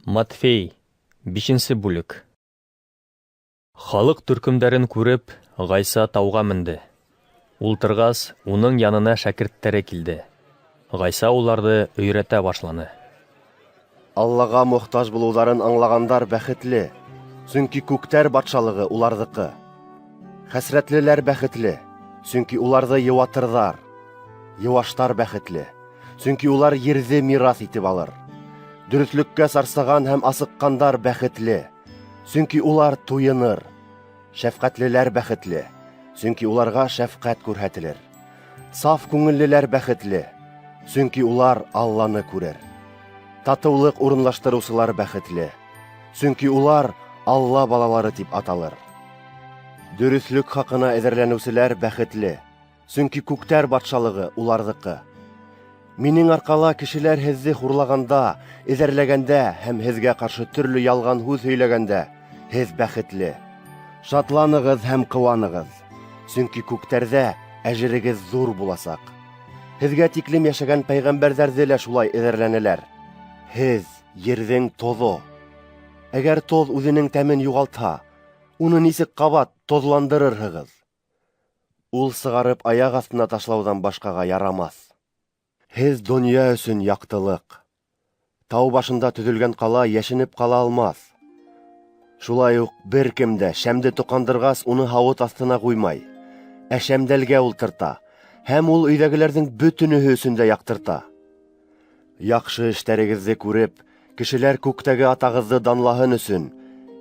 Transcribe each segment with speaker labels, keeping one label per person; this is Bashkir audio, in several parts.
Speaker 1: Матфей, бишенсе бүлек. Халыҡ төркөмдәрен күреп, Ғайса тауға менде. Ултырғас, уның янына шәкерттәре килде. Ғайса уларҙы өйрәтә башланы.
Speaker 2: Аллаға мохтаж булыуҙарын аңлағандар бәхетле, сөнки күктәр батшалығы уларҙыҡы. Хәсрәтлеләр бәхетле, сөнки уларҙы йыуатырҙар. Йыуаштар бәхетле, сөнки улар ерҙе мираҫ итеп алыр. Дөрөҫлөккә сарсаған һәм асыҡҡандар бәхетле, сөнки улар туйыныр. Шәфҡәтлеләр бәхетле, сөнки уларға шәфҡәт күрһәтелер. Саф күңеллеләр бәхетле, сөнки улар Алланы күрер. Татыулыҡ урынлаштырыусылар бәхетле, сөнки улар Алла балалары тип аталыр. Дөрөҫлөк хаҡына эҙәрләнеүселәр бәхетле, сөнки күктәр батшалығы уларҙыҡы. Минең арҡала кешеләр һеҙҙе хурлағанда, эҙәрләгәндә һәм һеҙгә ҡаршы төрлө ялған һүҙ һөйләгәндә, һеҙ бәхетле. Шатланығыҙ һәм ҡыуанығыҙ, сөнки күктәрҙә әжерегеҙ ҙур буласаҡ. Һеҙгә тиклем йәшәгән пәйғәмбәрҙәрҙе лә шулай эҙәрләнеләр. Һеҙ ерҙең тоҙо. Әгәр тоҙ үҙенең тәмен юғалтһа, уны нисек ҡабат тоҙландырырһығыҙ? Ул сығарып аяҡ аҫтына ташлауҙан башҡаға ярамаҫ. Һеҙ донъя өсөн яҡтылыҡ. Тау башында төҙөлгән ҡала йәшенеп ҡала алмаҫ. Шулай уҡ бер кем дә шәмде тоҡандырғас уны һауыт аҫтына ҡуймай, ә шәмдәлгә ултырта, һәм ул өйҙәгеләрҙең бөтөнөһө өсөн дә яҡтырта. Яҡшы эштәрегеҙҙе күреп, кешеләр күктәге атағыҙҙы данлаһын өсөн,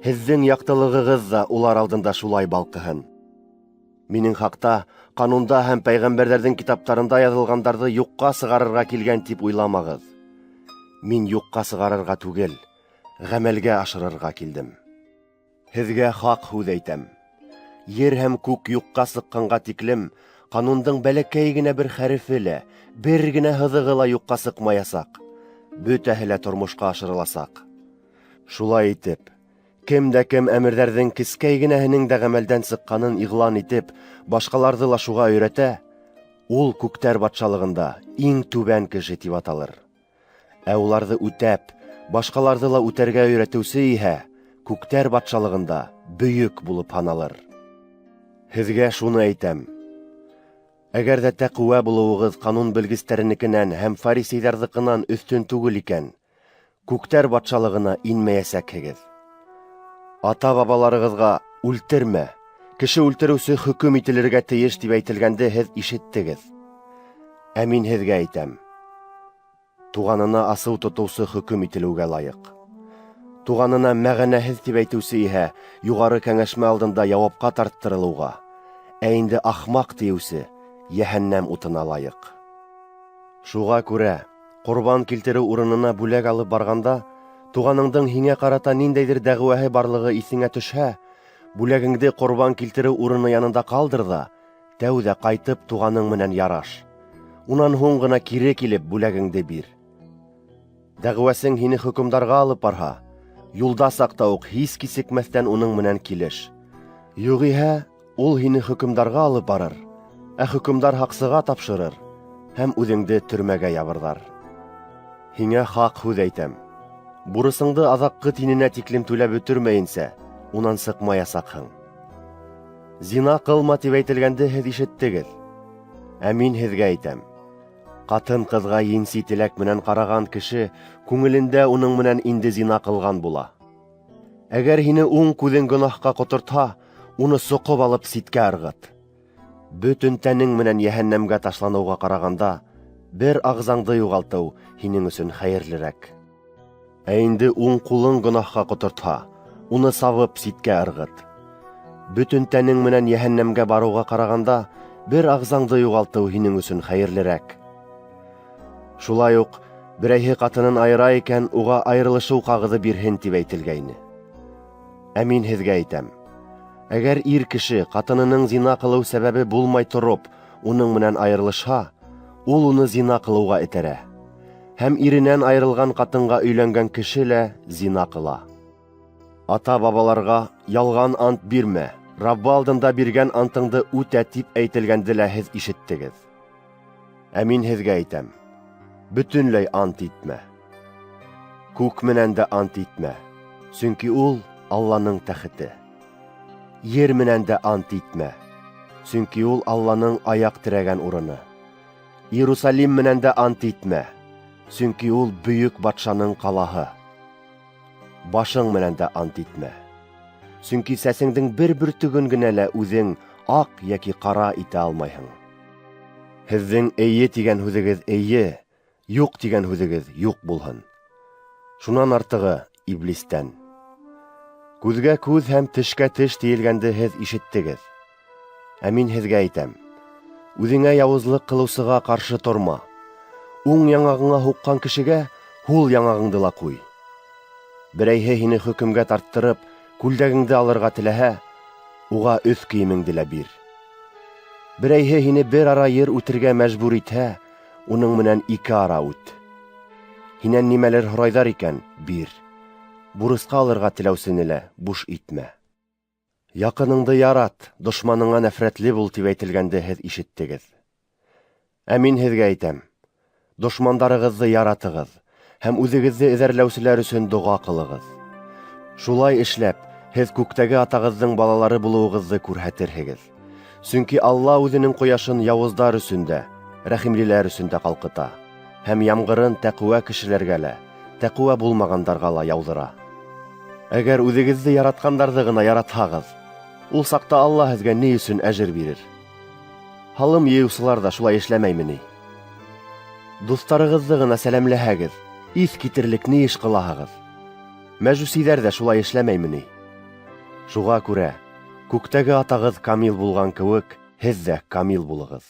Speaker 2: һеҙҙең яҡтылығығыҙ ҙа улар алдында шулай балҡыһын. Минең хаҡта ҡанунда һәм пәйғәмбәрҙәрҙең китаптарында яҙылғандарҙы юҡҡа сығарырға килгән тип уйламағыҙ. Мин юҡҡа сығарырға түгел, ғәмәлгә ашырырға килдем. Һеҙгә хаҡ һүҙ әйтәм. Ер һәм күк юҡҡа сыҡҡанға тиклем ҡанундың бәләкәй генә бер хәрефе лә, бер генә һыҙығы ла юҡҡа сыҡмаясаҡ. Бөтәһе лә тормошҡа ашырыласаҡ. Шулай итеп, кем дә кем әмерҙәрҙең кескәй генәһенең дә ғәмәлдән сыҡҡанын иғлан итеп, башҡаларҙы ла шуға өйрәтә, ул күктәр батшалығында иң түбән кеше тип аталыр. Ә уларҙы үтәп, башҡаларҙы ла үтәргә өйрәтеүсе иһә күктәр батшалығында бөйөк булып һаналыр. Һеҙгә шуны әйтәм: әгәр ҙә тәҡүә булыуығыҙ ҡанун белгестәренекенән һәм фарисейҙарҙыҡынан өҫтөн түгел икән, күктәр батшалығына инмәйәсәкһегеҙ. Ата-бабаларығыҙға үлтермә, кеше үлтереүсе хөкөм ителергә тейеш тип әйтелгәнде һеҙ ишеттегеҙ. Ә мин һеҙгә әйтәм: туғанына асыу тотоусы хөкөм ителеүгә лайыҡ. Туғанына мәғәнәһеҙ тип әйтеүсе иһә юғары кәңәшмә алдында яуапҡа тарттырылыуға, ә инде ахмаҡ тиеүсе йәһәннәм утына лайыҡ. Шуға күрә ҡорбан килтереү урынына бүләк алып барғанда, туғаныңдың һиңә ҡарата ниндәйҙер дәғүәһе барлығы иҫеңә төшһә, бүләгеңде ҡорбан килтереү урыны янында ҡалдыр ҙа, тәүҙә ҡайтып туғаның менән яраш. Унан һуң ғына кире килеп бүләгеңде бир. Дәғүәсең һине хөкөмдарға алып барһа, юлда саҡта уҡ һис кисекмәҫтән уның менән килеш. Юғиһә, ул һине хөкөмдарға алып барыр, ә хөкөмдар һаҡсыға тапшырыр һәм үҙеңде төрмәгә ябырҙар. Һиңә хаҡ һүҙ әйтәм: бурысыңды аҙаҡҡы тиненә тиклем түләп бөтөрмәйенсә, унан сыҡмаясаҡһың. Зина ҡылма тип әйтелгәнде һеҙ ишеттегеҙ. Ә мин һеҙгә әйтәм: ҡатын-ҡыҙға енси теләк менән ҡараған кеше күңелендә уның менән инде зина ҡылған була. Әгәр һине уң күҙең гонаһҡа ҡотортһа, уны соҡоп алып ситкә ырғыт. Бөтөн тәнең менән йәһәннәмгә ташланыуға ҡарағанда, бер ағзаңды юғалтыу һинең өсөн хәйерлерәк. Ә инде уң ҡулың гонаһҡа ҡотортһа, уны сабып ситкә ырғыт. Бөтөн тәнең менән йәһәннәмгә барыуға ҡарағанда, бер ағзаңды юғалтыу һинең өсөн хәйерлерәк. Шулай уҡ берәйһе ҡатынын айыра икән, уға айырылышыу ҡағыҙы бирһен тип әйтелгәйне. Ә мин һеҙгә әйтәм: әгәр ир кеше ҡатынының зина ҡылыу сәбәбе булмай тороп, уның менән айырылышһа, ул уны зина ҡылыуға этәрә. Һәм иренән айырылған ҡатынға өйләнгән кеше лә зина ҡыла. Ата-бабаларға ялған ант бирмә, Раббы алдында биргән антыңды үтә тип әйтелгәнде лә һеҙ ишеттегеҙ. Ә мин һеҙгә әйтәм: бөтөнләй ант итмә. Күк менән дә ант итмә, сөнки ул Алланың тәхете. Ер менән дә ант итмә, сөнки ул Алланың аяҡ терәгән урыны. Иерусалим менән дә ант итмә, сөнки ул бөйөк батшаның ҡалаһы. Башың менән дә ант итмә, сөнки сәсеңдең бер бөртөгөн генә лә үҙең аҡ йәки ҡара итә алмайһың. Һеҙҙең «эйе» тигән һүҙегеҙ эйе, «юҡ» тигән һүҙегеҙ юҡ булһын. Шунан артығы иблистән. Күҙгә күҙ һәм тешкә теш тейелгәнде һеҙ ишеттегеҙ. Ә мин һеҙгә әйтәм: үҙеңә яуызлыҡ ҡылыусыға ҡаршы торма. Уң яңағыңа һуҡҡан кешегә һул яңағыңды ла ҡуй. Берәйһе һине хөкөмгә тарттырып, күлдәгеңде алырға теләһә, уға өҫ кейемеңде лә бир. Берәйһе һине бер ара ер үтергә мәжбүр итһә, уның менән ике ара үт. Һинән нимәлер һорайҙар икән, бир. Бурысҡа алырға теләүсене лә буш итмә. Яҡыныңды ярат, дошманыңа нәфрәтле бул тип әйтелгәнде һеҙ ишеттегеҙ. Ә мин һеҙгә әйтәм: дошмандарығыҙҙы яратығыҙ һәм үҙегеҙҙе эҙәрләүселәр өсөн доға ҡылығыҙ. Шулай эшләп, һеҙ күктәге атағыҙҙың балалары булыуығыҙҙы күрһәтерһегеҙ. Сөнки Алла үҙенең ҡояшын яуыздар өсөн дә, рәхимлеләр өсөн дә ҡалҡыта, һәм ямғырын тәҡүә кешеләргә лә, тәҡүә булмағандарға ла яуҙыра. Әгәр үҙегеҙҙе яратҡандарҙы ғына яратһағыҙ, ул саҡта Алла һеҙгә ни өсөн әжер бирер? Һалым йыйыусылар ҙа шулай эшләмәйме ни? Дуҫтарығыҙҙы ғына сәләмләһәгеҙ, иҫ китерлек ни эш ҡылаһығыҙ? Мәжүсиҙәр ҙә шулай эшләмәйме ни? Шуға күрә күктәге атағыҙ камил булған кеүек, һеҙ ҙә камил булығыҙ.